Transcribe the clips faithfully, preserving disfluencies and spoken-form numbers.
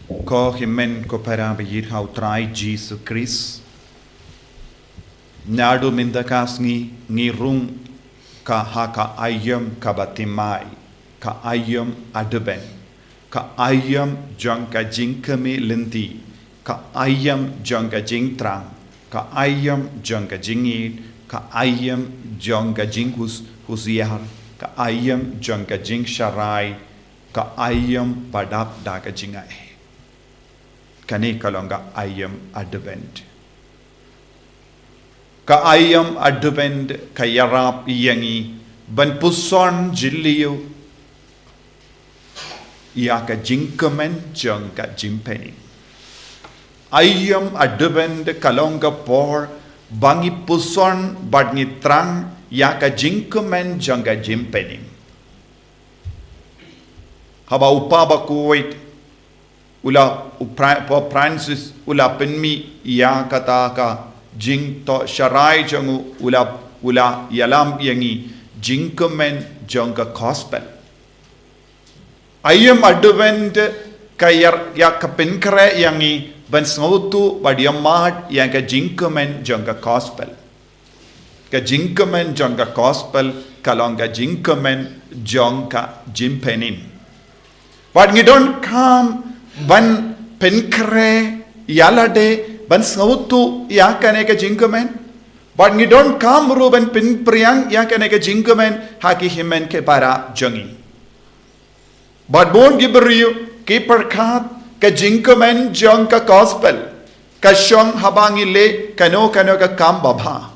Ko hynmen ko para ba ïeit ha u Trai Jisu Khrist. Naduh mynta ka sngi ngi rung ka ha ka aïom kaba thymmai, ka aïom Advent, ka aïom jong ka jingkmen lynti, ka aïom jong ka jingthrang, ka aïom jong ka jingïeit, ka aïom jong ka jinghus husiar, ka aïom jong ka jingsharai, ka aïom ba dap da ka jingaiei. Kane ka long ka aïom Advent. Ka aïom Advent ka ïarap ïa ngi ban puson jylliew ïa ka jingkmen jong ka jingpynim. Aïom Advent ka long ka por ba ngi puson bad ngi thrang ïa ka jingkmen jong ka jingpynim. Haba u Papa Bakhuid u la, u Fra-, Pope Francis u la pynmih ïa kata ka jingthoh sharai jong u, u la, u la ïalam ïa ngi jingkmen jong ka gospel. Aïom Advent ka ïar-, ïa ka pynkhreh ïa ngi ban sngewthuh bad ïa mad ïa ka jingkmen jong ka gospel. Ka jingkmen jong ka gospel ka long ka jingkmen jong ka jingpynim. Bad ngi donkam ban pynkhreh ïa lade ban sngewthuh ïa kane ka jingkmen. Bad ngi donkam ruh ban pynpriang ïa kane ka jingkmen ha ki hynmen ki para jong ngi. Bad bun ki briew ki pyrkhat ka jingkmen jong ka gospel ka shong haba ngi leh kano kano ka kam babha.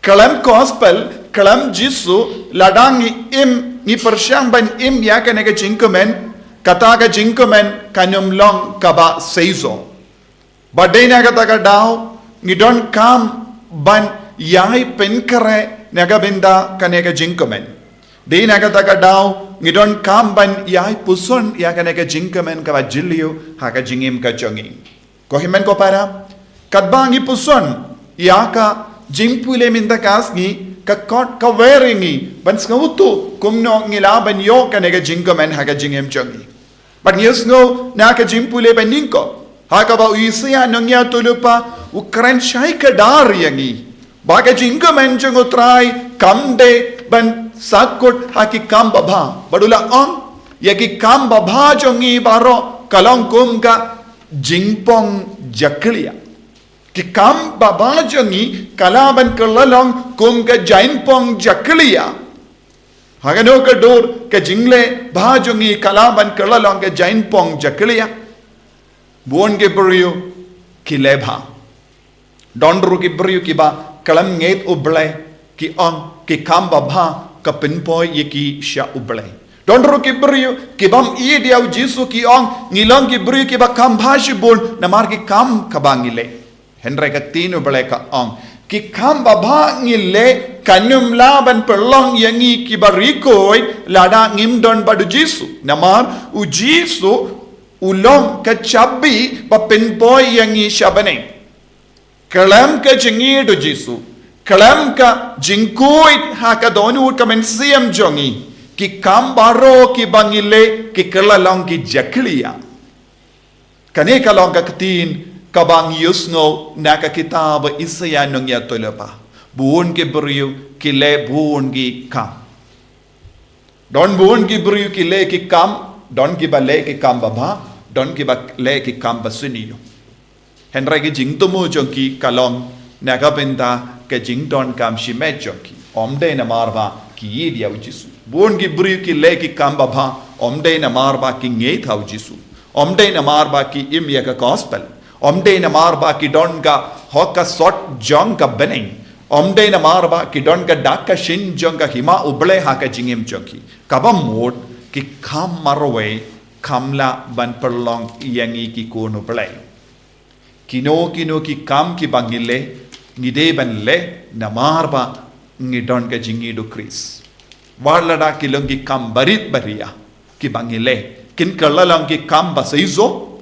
Khlem gospel, khlem Jisu, lada ngi im, ngi pyrshang ban im ïa kane ka jingkmen, kata ka jingkmen kan ym long kaba seisoh. Bad dei na kata ka daw ngi donkam ban ïai pynkhreh na ka bynta kane ka jingkmen. Dei na kata ka daw ngi donkam ban ïai puson ïa kane ka jingkmen kaba jylliew ha ka jingim ka jong ngi. Ko hynmen ko para, katba ngi puson ïa ka jingpule mynta ka sngi, ka kot ka wer ïa ngi ban sngewthuh kumno ngi lah ban ïoh kane ka jingkmen ha ka jingim jong ngi. Bad ngi ïohsngew na ka jingpule ba nyngkong ha kaba u Isaïah nongïathuhlypa u kren shai kdar ïa ngi ba ka jingkmen jong u Trai kam dei ban sahkut ha ki kam babha. Bad u la ong ïa ki kam babha jong ngi baroh ka long kum ka jingpong jakhlia. Ki kam babha jong ngi ka lah ban kylla long kum ka jingpong jakhlia. Ha kano ka dur ka jingleh bha jong ngi ka lah ban kylla long ka jingpong jakhlia. Bun ki briew ki leh bha. Don ruh ki briew kiba khlem ngeit U Blei ki ong ki kam babha ka pynpoi ïa ki sha U Blei. Don ruh ki briew kibym ïeit ïa u Jisu ki ong ngi long ki briew kiba kam bha shibun namar ki kam kaba ngi leh. Hynrei ka ktien U Blei ka ong ki kam babha ngi leh kan ym lah ban pynlong ïa ngi kiba ri khuid lada ngim don bad u Jisu. Namar u Jisu u long ka chabi ba pynpoi ïa ngi sha bneng. Khlem ka jingïeit u Jisu, khlem ka jingkhuid ha ka dohnud ka mynsiem jong ngi, ki kam baroh kiba ngi leh ki kylla long ki jakhlia. Kane ka long ka ktien kaba ngi ïohsngew na ka kitab Isaïah nongïathuhlypa. Bun ki briew ki leh bun ki kam. Don bun ki briew ki leh ki kam, don kiba leh ki kam babha, don kiba leh ki kam ba sniew. Hynrei ka jingthmu jong ki ka long na ka bynta ka jingdonkam shimet jong ki. Ym dei namar ba ki ïeit ïa u Jisu. Bun ki briew ki leh ki kam babha, ym dei namar ba ki ngeit ha u Jisu. Ym dei namar ba ki im ïa ka gospel. Ym dei namar ba ki don ka hok ka sot jong ka bneng. Ym dei namar ba ki don ka dak ka shin jong ka hima U Blei ha ka jingim jong ki. Kaba mut ki kam marwei kam lah ban pynlong ïa ngi ki khun U Blei. Kino kino ki kam kiba ngi leh, ngi dei ban leh namar ba ngi don ka jingïeit u Khrist. Wat lada ki long ki kam barit baria kiba ngi leh, kin kylla long ki kam ba seisoh,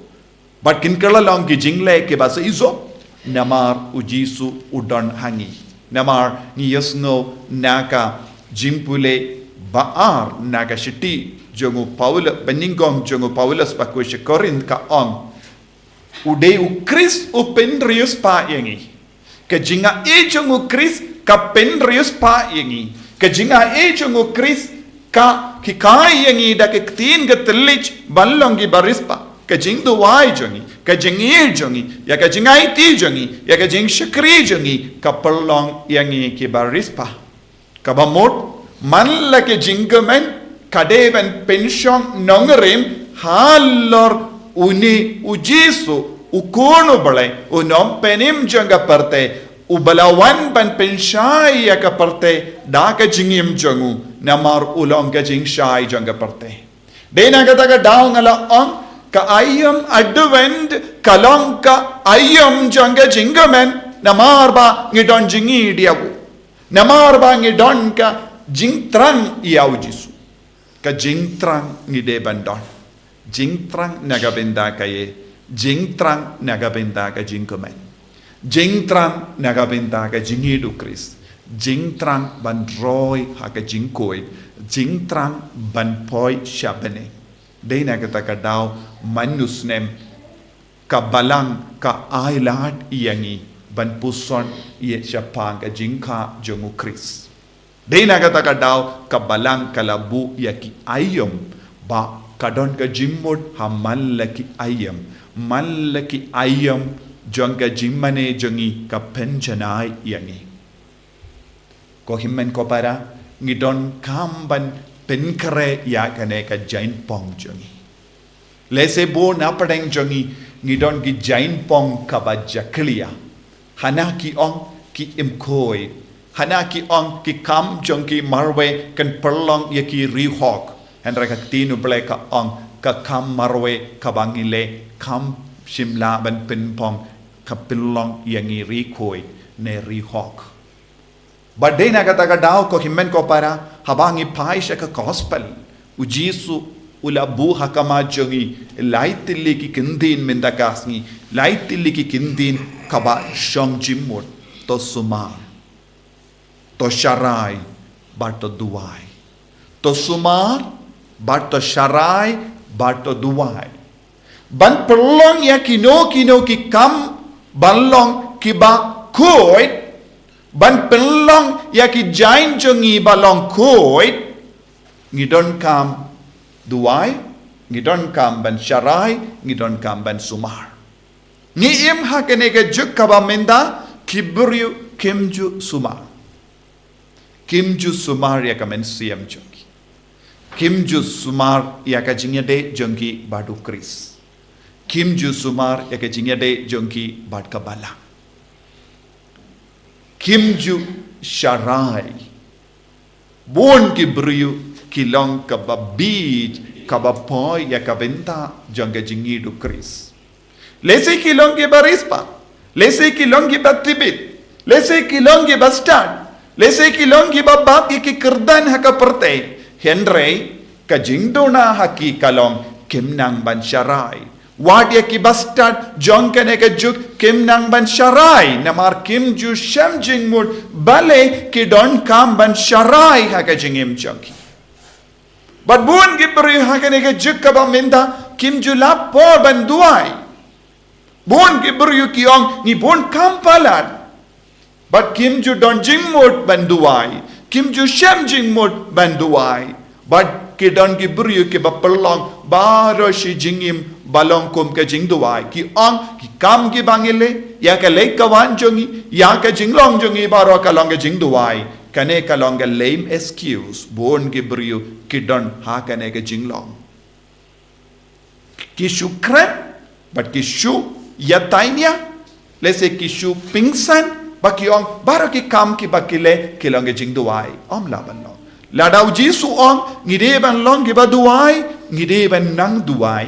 bad kin kylla long ki jingleh kiba seisoh, namar u Jisu u don ha ngi. Namar ngi ïohsngew na ka jingpule ba ar na ka shithi jong u Paulus, banyngkong jong u Paulus ba khuid sha Korinth ka ong, u dei u Khrist u pynriewspah ïa ngi. Ka jingïeit jong u Khrist ka pynriewspah ïa ngi. Ka jingïeit jong u Khrist ka hikai ïa ngi da ka ktien ka thylliej ban long kiba riewspah. Ka jingduwai jong ngi, ka jingïeit jong ngi, ïa ka jingïeit jong ngi, ïa ka jingshakri jong ngi, ka pynlong ïa ngi kiba riewspah. Kaba mut, man la ka jingkmen, ka dei ban pynshong nongrim halor une u Jisu, u Khun u Blei, u nongpynim jong ka pyrthei, uba la wan ban pynshai ïa ka pyrthei da ka jingim jong u, namar u long ka jingshai jong ka pyrthei. Dei na kata ka daw nga la ong, ka aïom Advent ka long ka aïom jong ka jingkmen, namar ba ngi don jingïeit ïa u. Namar ba ngi don ka jingthrang ïa u Jisu. Ka jingthrang ngi dei ban don. Jingthrang na ka bynta ka ïeit, jingthrang na ka bynta ka jingkmen. Jingthrang na ka bynta ka jingïeit u Khrist. Jingthrang ban roi ha ka jingkhuid. Jingthrang ban poi sha bneng. Dei na kata ka daw man u snem ka Balang ka ai lad ïa ngi ban puson ïa shaphang ka jingkha jong u Khrist. Dei na kata ka daw ka Balang ka la buh ïa ki aïom ba ka don ka jingmut ha man la ki aïom, man la ki aïom jong ka jingmane jong ngi ka pynjanai ïa ngi. Ko hynmen ko para, ngi donkam ban pynkhreh ïa kane ka jaiñpong jong ngi. Lehse bun na pdeng jong ngi, ngi don ki jaiñpong kaba jakhlia. Hana ki ong ki im khuid. Hana ki ong ki kam jong ki marwei kan pynlong ïa ki riewhok. Hynrei ka ktien u Blei ka ong ka kam marwei kaba ngi leh kam shym lah ban pynpong ka pynlong ïa ngi riewkhuid ne riewhok. Bad dei na kata ka daw ko hynmen ko para, haba ngi phai sha ka gospel, u Jisu u la buh ha khmat jong ngi lai tylli ki kyntien mynta ka sngi, lai tylli ki kyntien kaba shong jingmut, to sumar, to sharai, bad to duwai. To sumar, bad to sharai, bad to duwai. Ban pynlong ïa kino kino ki kam ban long kiba khuid, ban pynlong ïa ki jaiñ jong ngi ba long khuid, ngi donkam duwai, ngi donkam ban sharai, ngi donkam ban sumar. Ngi im ha kane ka juk kaba mynta ki briew kim ju sumar. Kim ju sumar ïa ka mynsiem jong ki. Kim ju sumar ïa ka jingïadei jong ki bad u Khrist. Kim ju sumar ïa ka jingïadei jong ki bad ka Balang. Kim ju sharai. Bun ki briew ki long kaba bieit kaba poi ïa ka bynta jong ka jingïeit u Khrist. Lehse ki long kiba riewspah. Lehse ki long kiba tbit. Lehse ki long kiba stad. Lehse ki long kiba bak ïa ki kyrdan ha ka pyrthei. Hynrei ka jingduna ha ki ka long kim nang ban sharai. Wat ïa kiba stad jong kane ka juk kim nang ban sharai namar kim ju shem jingmut balei ki donkam ban sharai ha ka jingim jong ki. Bad bun ki briew ha kane ka juk kaba mynta kim ju lah por ban duwai. Bun ki briew ki ong ngi bun kam palat. Bad kim ju don jingmut ban duwai. Kim ju shem jingmut ban duwai. Bad ki don ki briew kiba pynlong baroh shi jingim ba long kum ka jingduwai. Ki ong ki kam kiba ngi leh, ïa ka leit ka wan jong ngi, ïa ka jinglong jong ngi baroh ka long ka jingduwai. Kane ka long ka lame excuse. Bun ki briew ki don ha kane ka jinglong. Ki shu kren, bad ki shu ïa tainia, lehse ki shu pynsan, ba ki ong, baroh ki kam kiba ki leh, ki long ka jingduwai, ym lah ban long. Lada u Jisu u ong, ngi dei ban long kiba duwai, ngi dei ban nang duwai.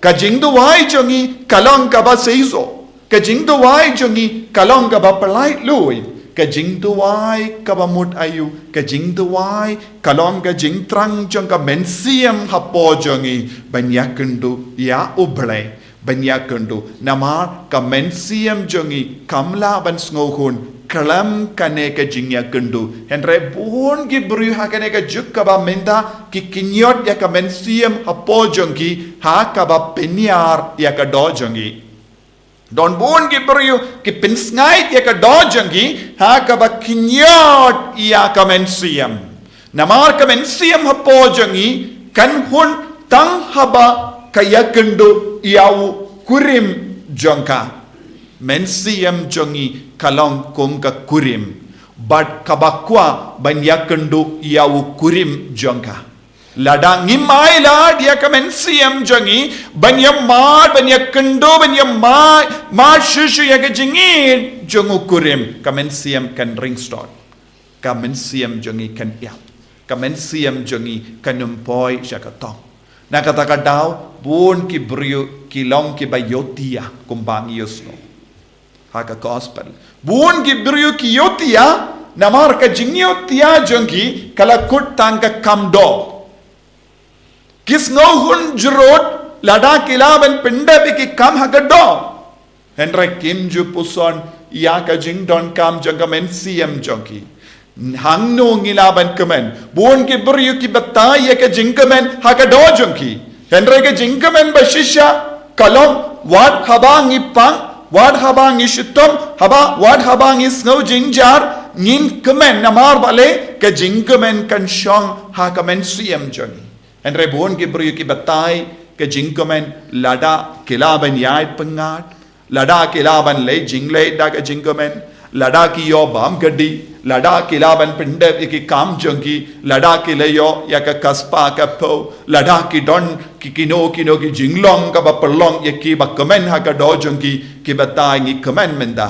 Ka jingduwai jong ngi, ka long kaba seisoh. Ka jingduwai jong ngi ka long kaba pynlait lui. Ka jingduwai kaba mut aïu, ka jingduwai ka long ka jingthrang jong ka mynsiem hapoh jong ngi ban ïakynduh ïa U Blei, ban ïakynduh namar ka mynsiem jong ngi kam lah ban sngewhun khlem kane ka jingïakynduh. Hynrei bun ki briew ha kane ka juk kaba mynta ki kynñiot ïa ka mynsiem hapoh jong ki ha kaba pynïar ïa ka doh jong ki. Don bun ki briew ki pynsngaid ïa ka doh jong ki ha kaba kynñiot ïa ka mynsiem. Namar ka mynsiem hapoh jong ki kan hun tang haba ka ïakynduh ïa u kurim jong ka. Mynsiem jong ki ka long kum ka kurim, bad kaba kwah ban ïakynduh ïa u kurim jong ka. Lada ngim ailad ïa ka mynsiem jong ki ban ïamad, ban ïakynduh, ban ïamad, mad shuh shuh ïa ka jingïeit jong u kurim, ka mynsiem kan ring stot. Ka mynsiem jong ki kan ïap. Ka mynsiem jong ki kan ym poi sha ka tong. Na kata ka daw, bun ki briew ki long kiba ïohtïa kumba ngi ïohsngew ha ka gospel. Bun ki briew ki ïohtïa, namar ka jingïohtïa jong ki ka la kut tang ka kam doh. Ki sngew hun jrut lada ki lah ban pyndep ïa ki kam ha ka doh. Hynrei kim ju puson ïa ka jingdonkam jong ka mynsiem jong ki. Hangno ngi lah ban kmen? Bun ki briew ki batai ïa ka jingkmen ha ka doh jong ki. Hynrei ka jingkmen ba shisha ka long wat haba ngi pang, wat haba ngi shitom, haba, wat haba ngi sngew jynjar, ngin kmen. Namar balei? Ka jingkmen kan shong ha ka mynsiem jong ki. Hynrei bun ki briew ki batai ka jingkmen lada ki lah ban ïaid pyngngad, lada ki lah ban leh jingleh da ka jingkmen, lada ki ïoh bam ka dih, lada ki lah ban pyndep ïa ki kam jong ki, lada ki lah ïoh ïa ka ka spah ka phew, lada ki don ki kino kino ki jinglong kaba pynlong ïa ki ba kmen ha ka doh jong ki, ki batai ngi kmen mynta.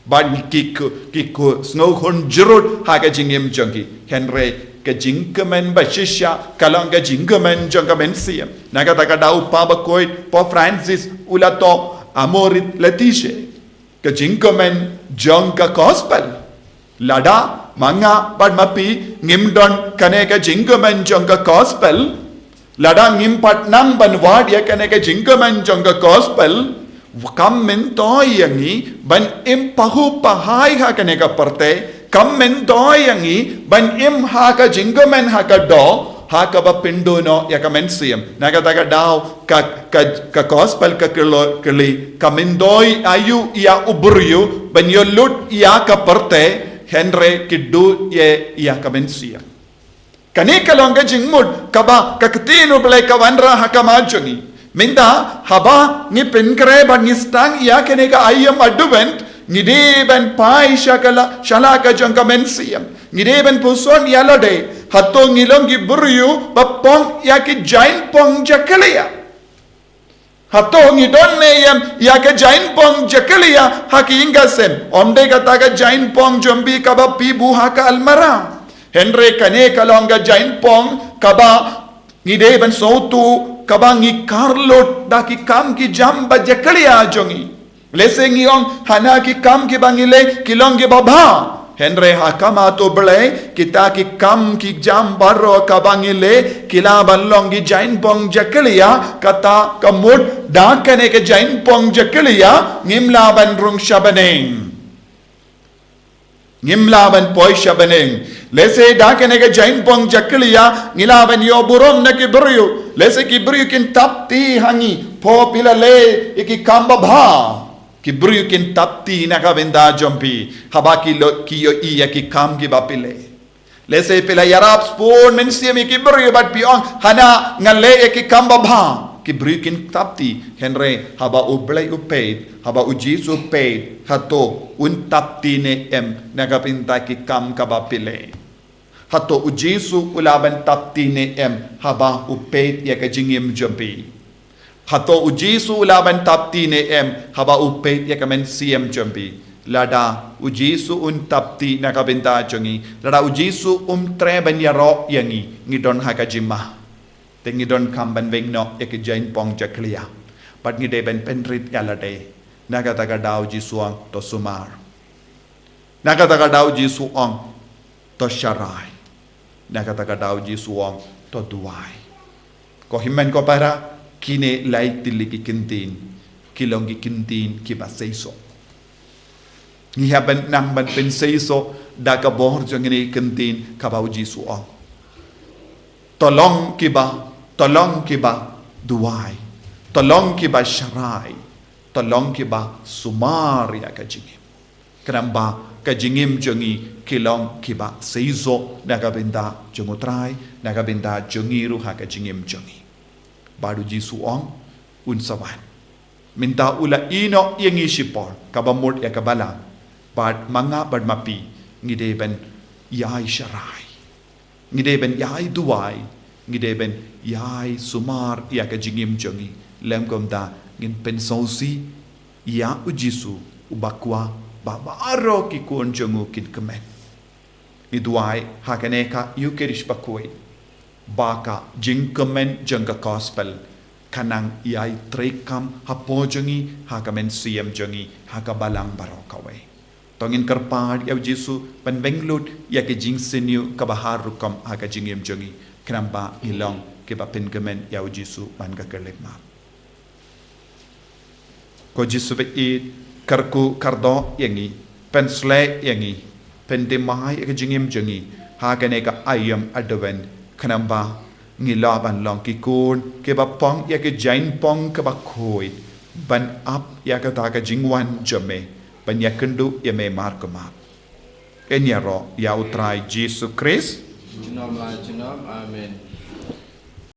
Bad ki ku, ki ku sngew hun jrut ha ka jingim jong ki. Hynrei ka jingkmen ba shisha ka long ka jingkmen jong ka mynsiem. Na kata ka daw u Papa bakhuid, Pope Francis u la ong, Amoris laetitia. Ka jingkmen jong ka gospel. Lada ma nga bad ma phi ngim don kane ka jingkmen jong ka gospel, lada ngim pat nang ban wad ïa kane ka jingkmen jong ka gospel, kam myntoi ïa ngi ban im pahuh pahai ha kane ka pyrthei, kam myntoi ïa ngi ban im ha ka jingkmen ha ka doh, ha kaba pynduh noh ïa ka mynsiem. Na kata ka daw ka, ka, ka gospel ka kylli, kylli, ka myntoi aïu ïa u briew ban ïalut ïa ka pyrthei, hynrei ki duh ïa, ïa ka mynsiem. Kane ka long ka jingmut kaba ka ktien U Blei ka wanrah ha khmat jong ngi. Mynta haba ngi pynkhreh bad ngi sdang ïa kane ka aïom Advent, ngi dei ban phai sha ka la, sha la ka jong ka mynsiem. Ngi dei ban puson ïa lade, hato ngi long ki briew ba pong ïa ki jaiñpong jakhlia? Hato ngi don ne em ïa ka jaiñpong jakhlia ha ki ïing ka sem? Ym dei kata ka jaiñpong jong phi kaba phi buh ha ka almara. Hynrei kane ka long ka jaiñpong kaba ngi dei ban sngewthuh, kaba ngi kar lut da ki kam ki jam ba jakhlia jong ngi. Lehse ngi ong hana ki kam kiba ngi leh ki long kiba bha. Hynrei ha khmat U Blei kita ki kam ki jam baroh kaba ngi leh ki lah ban long ki jaiñpong jakhlia, kata ka mut da kane ka jaiñpong jakhlia ngim lah ban rung sha bneng. Ngim lah ban poi sha bneng. Lehse da kane ka jaiñpong jakhlia ngi lah ban ïoh burom na ki briew. Lehse ki briew kin tap kti ha ngi, pho phi la leh ïa ki kam ba bha. Ki briew kin tap kti na ka bynta jong phi haba ki lo, ki ïohi ïa ki kam kiba phi leh. Lehse phi la ïarap spun mynsiem ïa ki briew bad phi ong hana nga leh ïa ki kam ba bha. Ki briew kin tap kti, hynrei haba U Blei u peit, haba U Jisu u peit, hato un tap kti ne em na ka bynta ki kam kaba phi leh? Hato U Jisu u lah ban tap kti ne em haba u peit ïa ka jingim jong phi? Hato U Jisu u lah ban tap kti ne em haba u peit ïa ka mynsiem jong phi? Lada U Jisu un tap kti na ka bynta jong ngi, lada U Jisu um treh ban ïaroh ïa ngi, ngi don ha ka jingma. Te ngi donkam ban weng noh ïa ki jaiñpong jakhlia. Bad ngi dei ban pynrit ïa lade. Na kata ka daw Jisu ong to sumar. Na kata ka daw Jisu ong to sharai. Na kata ka daw Jisu ong to duwai. Ko hynmen ko para, kine lai tylli ki ktien ki long ki ktien kiba seisoh. Ngi hap ban nang ban pynseisoh da ka bor jong kine ki ktien kaba u Jisu u ong. To long kiba, to long kiba duwai. To long kiba sharai. To long kiba sumar ïa ka jingim. Khnang ba ka jingim jong ngi ki long kiba seisoh na ka bynta jong u Trai, na ka bynta jong ngi ruh ha ka jingim jong ngi. Bad u Jisu u ong, un sa wan. Mynta u la ïehnoh ïa ngi shipor, kaba mut ïa ka balang. Bad ma nga bad ma phi, ngi dei ban ïai sharai. Ngi dei ban ïai duwai, ngi dei ban ïai sumar ïa ka jingim jong ngi. Lem kumta ngin pynsngewsih ïa u Jisu uba kwah ba baroh ki khun jong u kin kmen. Ngi duwai ha kane ka Eukharist bakhuid ba ka jingkmen jong ka gospel kan nang ïai treikam hapoh jong ngi, ha ka mynsiem jong ngi, ha ka balang baroh kawei. To ngin kyrpad ïa u Jisu ban bynrung lut ïa ka jingsniew kaba har rukom ha ka jingim jong ngi, khnang ba ngi long kiba pynkmen ïa u Jisu man ka khyllipmat. Ko Jisu ba ïeit, kyrkhu kyrdoh ïa ngi, pynshlei ïa ngi, pynthymmai ïa ka jingim jong ngi ha kane ka aïom Advent, khnang ba ngi lah ban long ki khun kiba pang ïa ka jingpang kaba khuid ban ap ïa kata ka jingwan jong me, ban ïakynduh ïa me markhmat. Ngin ïaroh ïa u Trai Jisu Khrist. Junom la junom. Amen.